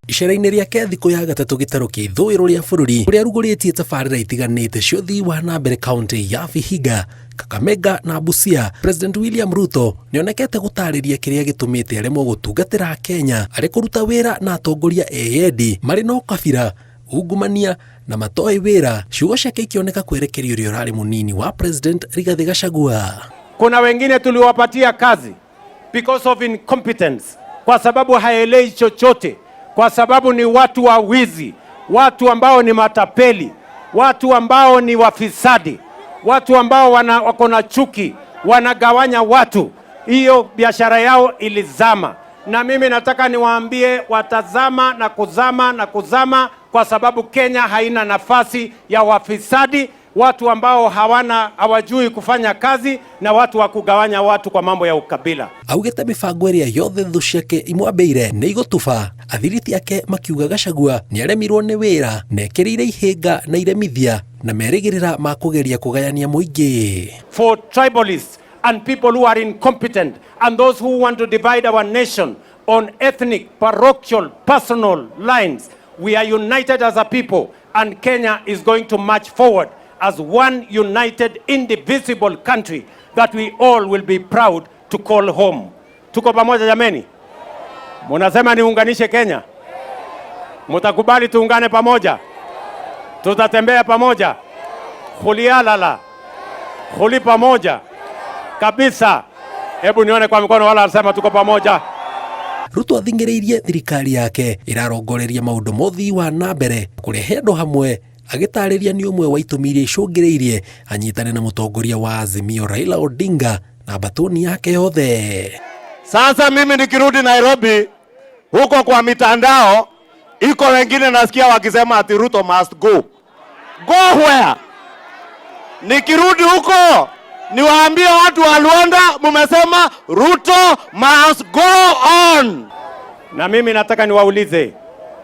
Icera-inĩ rĩake thikũ ya gatatũ gĩtarũ kĩa ithũĩro rĩa bũrũri, ũrĩa arugũrĩtie tabarĩra itiganĩte cia ũthii wa na mbere kaunti ya Vihiga, Kakamega na Busia, President William Ruto nĩonekete gũtarĩria kĩrĩa gĩtũmĩte aremwo gũtungatĩra Kenya arĩ kũruta wĩra na atongoria eyendi marĩ na ũkabira, ungumania na matoĩ wĩra. Ciugo ciake ikĩoneka kwerekerio ũrĩa ũrarĩ mũnini wa President Rigathĩ Gachagua. Kuna wengine tuliwapatia kazi because of incompetence, kwa sababu haelewi chochote, kwa sababu ni watu wa wizi, watu ambao ni matapeli, watu ambao ni wafisadi, watu ambao wako na chuki, wanagawanya watu. Hiyo biashara yao ilizama, na mimi nataka niwaambie watazama na kuzama na kuzama, kwa sababu Kenya haina nafasi ya wafisadi, watu ambao hawajui kufanya kazi na watu wa kugawanya watu kwa mambo ya ukabila. Augĩte mĩbango ĩrĩa yothe thũ ciake imwambĩire nĩ igũtuba. Athiriti ake makiuga Gachagua nĩ aremirwo nĩ wĩra na ekĩrĩire ihĩnga na iremithia na merĩgĩrĩra ma kũgeria kũgayania mũingĩ. For tribalists and people who are incompetent and those who want to divide our nation on ethnic, parochial, personal lines, we are united as a people, and Kenya is going to march forward as one united, indivisible country that we all will be proud to call home. Tuko pamoja, jameni? Munasema niunganishe Kenya? Mutakubali tuungane pamoja? Tutatembea pamoja? Khulialala. Khuli pamoja kabisa. Hebu nione kwa mikono wala wanasema tuko pamoja. Ruto athing'ĩrĩirie thirikari yake ĩrarongoreria maũndũ ma ũthii wa na mbere kũrehe andũ hamwe, agĩtarĩria nĩ ũmwe wa itũmi iria icũngĩrĩirie anyitane na mũtongoria wa Azimio Raila Odinga na mbatũni yake yothe. Sasa mimi nikirudi Nairobi huko kwa mitandao, iko wengine nasikia wakisema ati Ruto must go. Go where? Nikirudi huko niwaambie watu wa Luanda, mumesema Ruto must go on. Na mimi nataka niwaulize,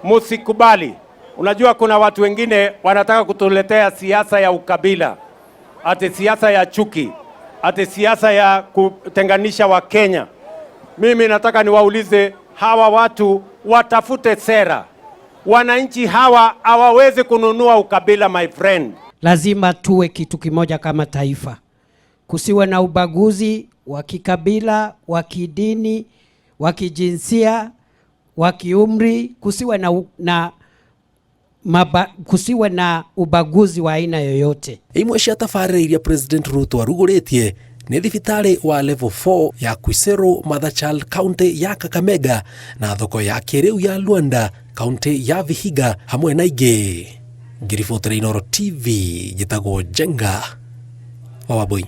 musikubali. Unajua kuna watu wengine wanataka kutuletea siasa ya ukabila, ati siasa ya chuki, ati siasa ya kutenganisha Wakenya. Mimi nataka niwaulize hawa watu watafute sera. Wananchi hawa hawawezi kununua ukabila, my friend. Lazima tuwe kitu kimoja kama taifa, kusiwe na ubaguzi wa kikabila, wa kidini, wa kijinsia, wa kiumri, kusiwe na ubaguzi wa aina yoyote. Imwe cia tabarĩra iria President Ruto arugũrĩtie nĩ thibitarĩ wa level 4 ya Khwisero Mother Child, kaunti ya Kakamega, na thoko ya kĩrĩu ya Luanda, kaunti ya Vihiga, hamwe na ingĩ. Ngiribotera Inooro TV, njĩtagwo Njenga wa Wambui.